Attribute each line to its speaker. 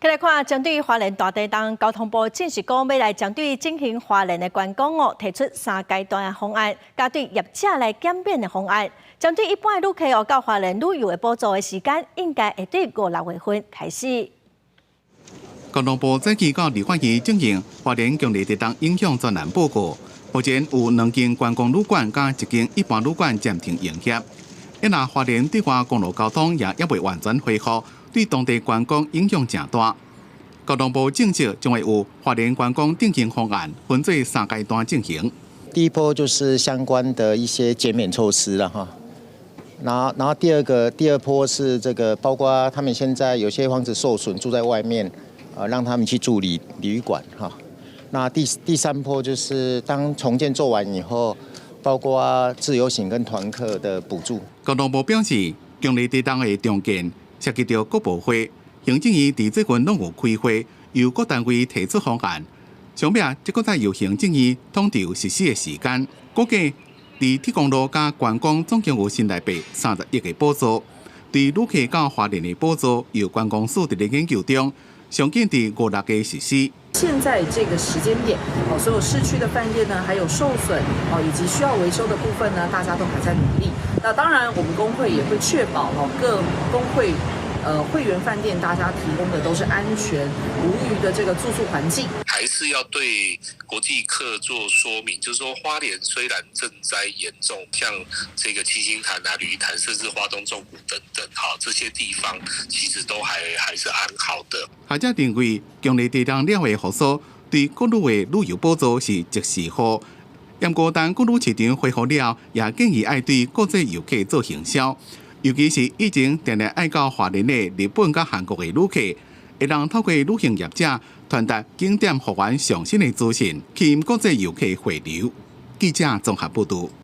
Speaker 1: 來看，針對花蓮大地動，交通部正式講欲來針對振興花蓮的觀光哦，提出三階段的方案，佮對業者來減免的方案。針對一般的旅客哦，到花蓮旅遊的補助的時間，應該會對五六月份開始。
Speaker 2: 交通部早期到立法院進行花蓮強烈地動影響專案報告，目前有兩間觀光旅館佮一間一般旅館暫停營業。因為花蓮對外公路交通也猶未完全恢復，對當地觀光影響誠大。交通部證實將會有花蓮觀光振興方案，分做三階段進行。
Speaker 3: 第一波就是相關的一些減免措施了哈，然後第二波是這個，包括他們現在有些房子受損，住在外面，讓他們去住旅館哈。那第三波就是當重建做完以後，包括自由行跟團客的補助。
Speaker 2: 交通部表示，強烈地動的重建涉及著各部會，行政院佇最近攏有開會，由各單位提出方案。上尾這閣再由行政院統籌實施的時間。估計佇鐵公路佮觀光總共有新台幣30億的補助，對旅客到花蓮的補助由觀光署佇咧研究中，上緊佇五六月實施。
Speaker 4: 現在這個時間點，哦，所有市區的飯店呢，還有受損哦，以及需要維修的部分呢，大家都還在努力。那當然，我們工會也會確保哦，各工會會員飯店大家提供的都是安全無虞的這個住宿環境。
Speaker 5: 還是要對國際客做說明，就是說花蓮雖然震災嚴重，像這個七星潭啊、鯉魚潭，甚至花東縱谷等等，哈，這些地方其實都還是安好的。
Speaker 2: 學者認為，強烈地動了後復甦，對國旅的旅遊補助是及時雨。毋過當國旅市場恢復了，也建議愛對國際遊客做行銷，尤其是以前定定愛到花蓮的日本佮韓國的旅客，會當透過旅行業者傳達景點復原上新的資訊，吸引國際遊客回流。記者綜合報導。